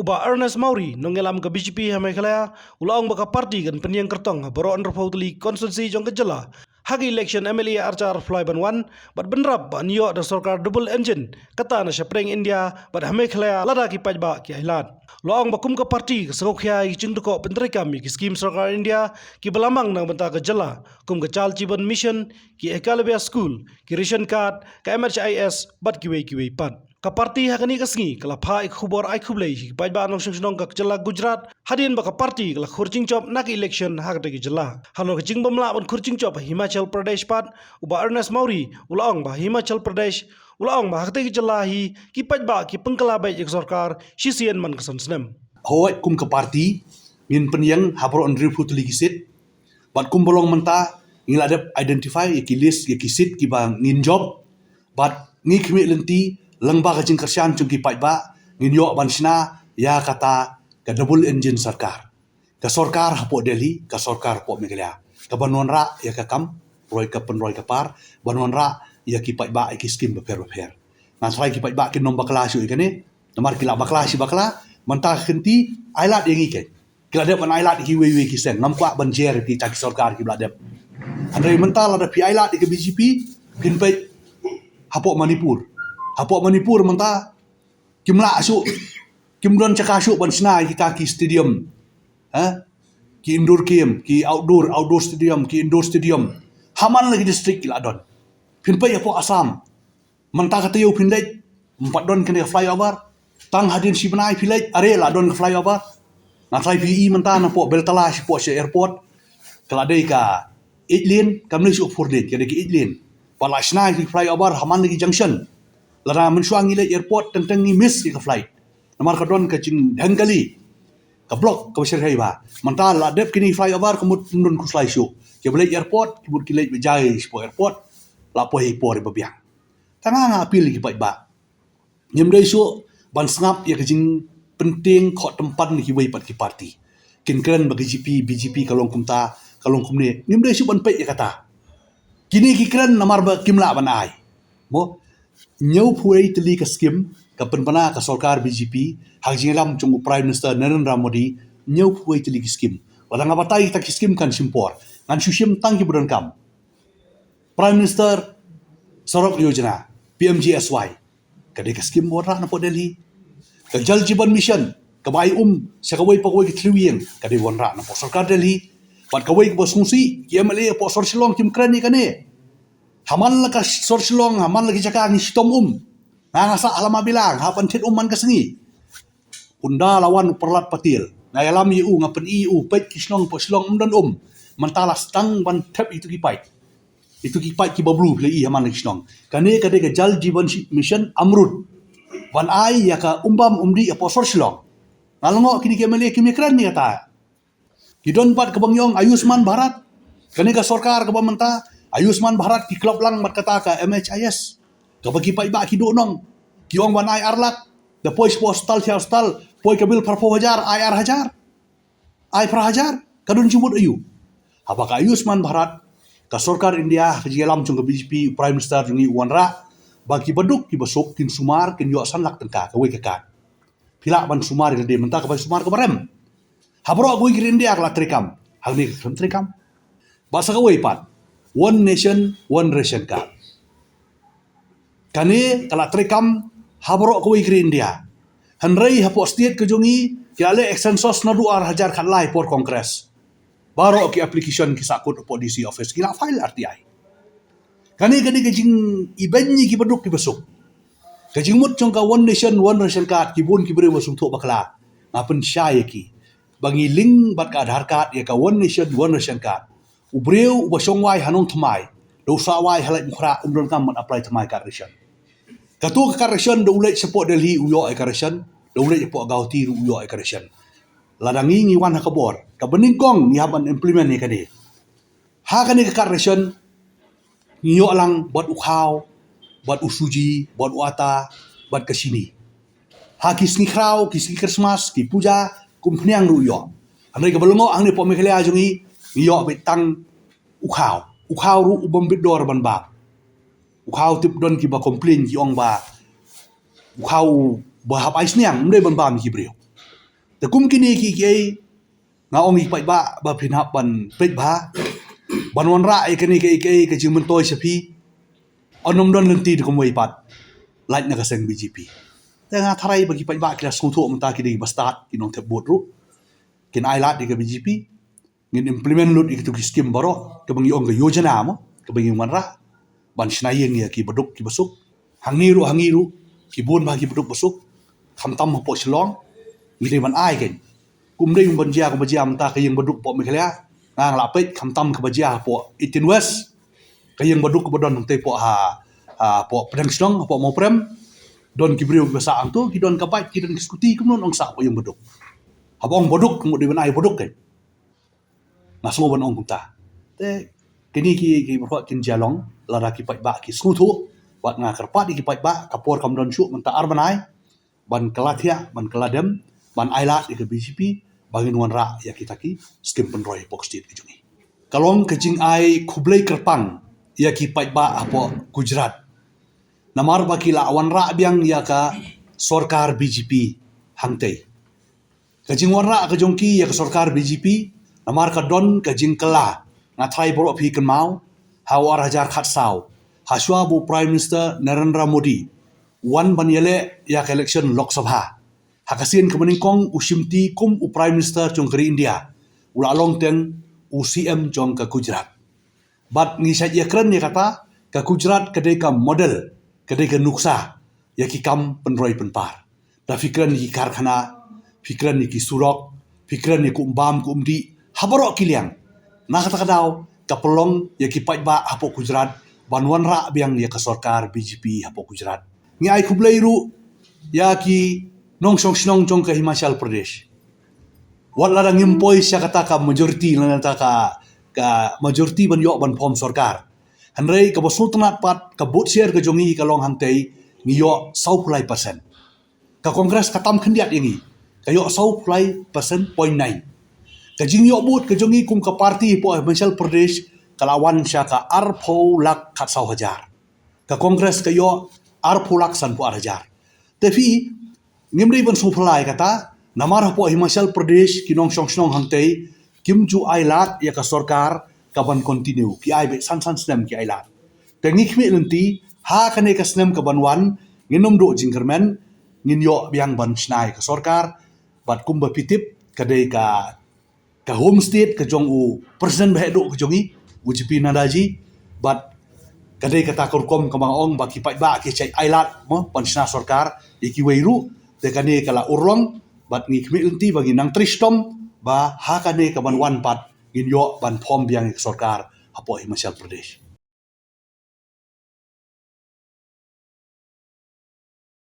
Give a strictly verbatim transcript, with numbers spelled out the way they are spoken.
Bah Ernest Mawrie, nongïalam ka B J P ha Meghalaya, u la ong ba ka party kan pynïeng kyrtong ha baroh hynriewphew tylli ki constituency jong ka jylla ha ka election M L A arhajar arphew lai ban wan, bad bynrap ba yn ïoh da sorkar double engine, kata na shapdeng India bad ha Meghalaya lada ki paidbah ki ailad. U la ong ba kum ka party ka sngewkhia ïa ki jingdukok pyntreikam ïa ki skim sorkar India kiba la mang na ka bynta ka jylla, kum ka Jal Jeevan Mission, ki Eklavya School, ki ration card, ka M H I S bad kiwei kiwei pat. Ka party ha kane ka sngi ka la phah ïa ka khubor ai khublei ïa ki paidbah nongshong shnong ka jylla Gujarat, hadien ba ka party ka la khur jingjop na ka election ha katei ka jylla. Halor ka jingbym lah ban khur jingjop ha Himachal Pradesh pat, u Bah Ernest Mawrie u la ong ba Himachal Pradesh, u la ong ba ha katei ka jylla hi ki paidbah ki pynkylla beit ïa ka sorkar shisien man ka san snem. Hooid, kum ka party ngin pynïeng ha baroh hynriewphew tylli ki seat. Bad kumba long mynta, ngi la dep identify ïa ki list, ïa ki seat kiba ngin jop. Bad ngi khmih lynti lyngba ka jingkyrshan jong ki paidbah, ngin ïoh ban shna ïa kata ka double engine sorkar. Ka sorkar hapoh Delhi, ka sorkar hapoh Meghalaya, kaban wanrah ïa ka kam roi ka pynroi ka par, ban wanrah ïa ki paidbah ïa ki skim bapher bapher. Nga tharai ki paidbah kin ym bakla shuh ïa kane, namar ki la bakla shi bakla. Mynta ka kynti, ailad ïa ngi keiñ. Ki la dep ban ailad ïa kiwei wei ki seng, ngam kwah ban jer ïa kita ki sorkar kiba la dep. Hynrei mynta lada phi ailad ïa ka B J P, phin peit hapoh Manipur. Hapoh Manipur mynta kim lah shuh, kim don jaka shuh ban shna ïa kita ki stadium. Ha? Ki indoor game, ki outdoor, outdoor stadium, ki indoor stadium. Ha man la ki district ki la don. Phin peit hapoh Assam. Mynta ka taïew phin leit, ym pat don kane ka flyover. Tang hadien shi bnai phi leit, are la don ka flyover. Nga tharai phi i mynta napoh Beltala shapoh sha airport, ka la dei ka eight lane, kam dei shuh four lane, ka dei ka eight lane. Bad la shna ïa ki flyover ha man la ki junction. Lada mynshuwa ngi leit airport, teng teng ngi miss ïa ka flight. Namar ka don ka jingdheng kali, ka block kaba shyrkhei bha. Mynta la dep kine ki flyover, ka mut ym don khuslai shuh. Kiba leit airport, ki mut ki leit ba jai shapoh airport, la poi ha i por iba biang. Tang nga nga appeal ïa ki paidbah, ngim dei shuh ban sngap ïa ka jingpyntieng khoh tympan na kiwei pat ki party. Kin kren ba K J P, B J P ka long kumta, ka long kumne. Ngim dei shuh ban peit ïa kata. Kine ki kren namar ba kim lah ban ai. Mo, hynñiewphew wei tylli ka skim ka pynbna ka sorkar B J P ha ka jingïalam jong u Prime Minister Narendra Modi, hynñiewphew wei tylli ki skim. Lada nga batai kita ki skim kan shim por. Ngan shu shim tang kiba donkam. Prime Minister Sadak Yojana, P M G S Y, ka dei ka skim wanrah napoh Delhi. Ka Jal Jeevan Mission, kaba ai um sha kawei pa kawei ka thliew ïing, ka dei wanrah napoh sorkar Delhi. Bad kawei kaba sngewsih, ki M L A hapoh sor Shillong kim kren ïa kane. Ha man la ka sor Shillong, ha man la ki jaka ngi shitom um. Nga nga sah ha Lama Bilang, hap ban thied um man ka sngi. Ynda la wan u Prahlad Patel, nga ïalam ïa u, nga pyni ïa u, peit ki shnong hapoh Shillong ym don um. Mynta la sdang ban thep ïa kitu ki paip. Ïa kitu ki paip kiba blue phi la i ha man la ki shnong. Kane ka dei ka Jal Jeevan Shi-, Mission Amrut. Ban ai ïa ka um bam um dih hapoh sor Shillong. Nga lyngngoh kine ki M L A kim ïakren ïa kata. Ki don pat kaba ngi ong Ayushman Bharat. Kane ka sorkar kaba mynta, Ayushman Bharat ki klop lang bad kata ka M H I S. Kaba ki paidbah ki duh nong. Ki ong ban ai ar lak. Da poi shapoh hospital, shapoh hospital, poi ka bill phraphew hajar, ai ar hajar. Ai phra hajar, ka don jingmut aïu? Haba ka Ayushman Bharat, ka sorkar India, ka jingïalam jong ka B J P, Prime Minister jong ngi u wanrah ba kiba duk kiba suk kin sumar, kin ïoh san lak tyngka kawei ka card. Phi lah ban sumar ïa lade, mynta ka bai sumar kaba rem. Ha baroh kawei ka ri India ka la treikam. Hangne kam treikam. Bad sa kawei pat, One Nation, One Ration Card. Kane ka la treikam ha baroh kawei ka ri India. Hynrei hapoh state ka jong ngi, ki la leh ek census naduh ar hajar khatlai por Congress. Baroh ki application ki sahkut hapoh D C office, ki la file R T I. Kane ka dei ka jingibeiñ ïa kiba duk kiba suk. Ka jingmut jong ka One Nation, One Ration Card, ki bun ki briew ba sngewthuh bakla. Nga pynshai ïa ki ba ngi link bad ka Aadhaar card ïa ka One Nation, One Ration Card. U briew uba shong wai ha Nongthymmai, da u sah wai ha Laitumkhrah, um donkam ban apply thymmai card ration. Kato ka card ration, da u leit shapoh Delhi u ïoh ïa ka ration, da u leit shapoh Guwahati ruh u ïoh ïa ka ration. Lada ngi ngi wan ha ka bor, kaba nyngkong ngi hap ban implement ïa kane. Ha kane ka card ration, ngi ïoh lang bad u khaw, bad u suji, bad u ata, bad ka shini. Ha ki sngi khraw, ki sngi Christmas, ki puja, kum phniang ruh ïoh. Hynrei kaba lyngngoh hangne hapoh Meghalaya jong ngi, ngi ïoh beit tang u khaw. U khaw ruh u bym bit dor ban bam. U khaw tip don kiba complain ki ong ba u khaw ba hap ai sniang, ym dei ban bam ïa ki briew. Te kum kine ki kiei, nga ong ïa ki paidbah ba phin hap ban peit bha, ban wanrah ïa kane ka, ïa ka, ïa ka jingmyntoi sha phi. Ym don lynti da kumwei pat, lait na ka seng B J P. Te nga tharai ba ki paidbah ki la sngewthuh mynta, ki dei ba stad, ki nongthep vote ruh. Kin ai lad ïa ka B J P, ngin implement lut ïa kitu ki skim baroh, kaba ngi ong ka yojana mo, kaba ngi wanrah ban shna ïing ïa ki baduk ki basuk. Hangne ruh, hangne ruh, ki bun bha ki baduk basuk, khamtam hapoh Shillong, ngi dei ban ai kein. Kum dei ban jia, kaba jia mynta ka ïing baduk hapoh Meghalaya, nga nga la peit, khamtam kaba jia hapoh eighteen West, ka ïing baduk kaba don hangtei hapoh ha, hapoh pdeng shnong, hapoh Mawprem, don ki briew kiba sah hangto, ki don ka bike, ki don ki scooty, kumno ong sah hapoh ïing baduk. Haba ong baduk, kumno dei ban ai baduk kein. Nga sngew ban ong kumta. Te kine ki, ki baroh kin jia long, lada ki paidbah ki sngewthuh, bad nga kyrpad ïa ki paidbah, ka por kam don shuh mynta ar bnai, ban kylla thiah, ban kylla dem, ban ai lad ïa ka B J P, ba ngin wanrah ïa kita ki skim pynroi hapoh state ka jong ngi. Ka long ka jingai khublei kyrpang ïa ki paidbah hapoh Gujarat. Namar ba ki la wanrah biang ïa ka sorkar B J P hangtei. Ka jingwanrah ka jong ki ïa ka sorkar B J P, namar ka don ka jingkylla, nga tharai baroh phi kynmaw, ha u ar hajar khatsaw, ha shuwa ba u Prime Minister Narendra Modi u wan ban ïaleh ïa ka election Lok Sabha, ha ka sien kaba nyngkong u shimti kum u Prime Minister jong ka ri India, u la long teng u C M jong ka Gujarat. Bad ngi shait ïakren ïa kata, ka Gujarat ka dei ka model, ka dei ka nuksa ïa ki kam pynroi pynpar. Da phi kren ïa ki karkhana, phi kren ïa ki surok, phi kren ïa ka um bam ka um dih, ha baroh ki liang. Na kata ka daw, ka pynlong ïa ki paidbah hapoh Gujarat ban wanrah biang ïa ka sorkar B J P hapoh Gujarat. Ngi ai khublei ruh ïa ki nongshong shnong jong ka Himachal Pradesh. Wat lada ngim poi sha kata ka majority, lane kata ka, ka majority ban ïoh ban form sorkar, hynrei kaba sngewtynnat pat, ka vote share ka jong ngi ka long hangtei, ngi ïoh sawphew lai percent. Ka Congress ka tam khyndiat ïa ngi, ka ïoh sawphew lai percent point nine. Ka jingïoh vote ka jong ngi kum ka party hapoh Himachal Pradesh ka la wan sha ka arphew lak khatsaw hajar. Ka Congress ka ïoh arphew lak sanphew ar hajar. Te phi, ngim dei ban sngewphylla ïa kata, namar hapoh Himachal Pradesh ki nongshong shnong hangtei kim ju ai lad ïa ka sorkar ka ban continue, ki ai beit san san snem ki ai lad. Te ngi khmih lynti, ha kane ka snem ka ban wan, ngin ym duh jingkyrmen, ngin ïoh biang ban shna ïa ka sorkar, bad kumba phi tip, ka dei ka, ka home state ka jong u President bahehduh ka jong ngi, u J P Nadda ji, bad ka dei kata ka rukom kaba nga ong ba ki paidbah ki shait ai lad mo ban shna sorkar ïa kiwei ruh, te kane ka la urlong, bad ngi khmih lynti ba ngin nang trei shitom ba ha kane ka ban wan pat ngin ïoh ban form biang ïa ka sorkar hapoh Himachal Pradesh.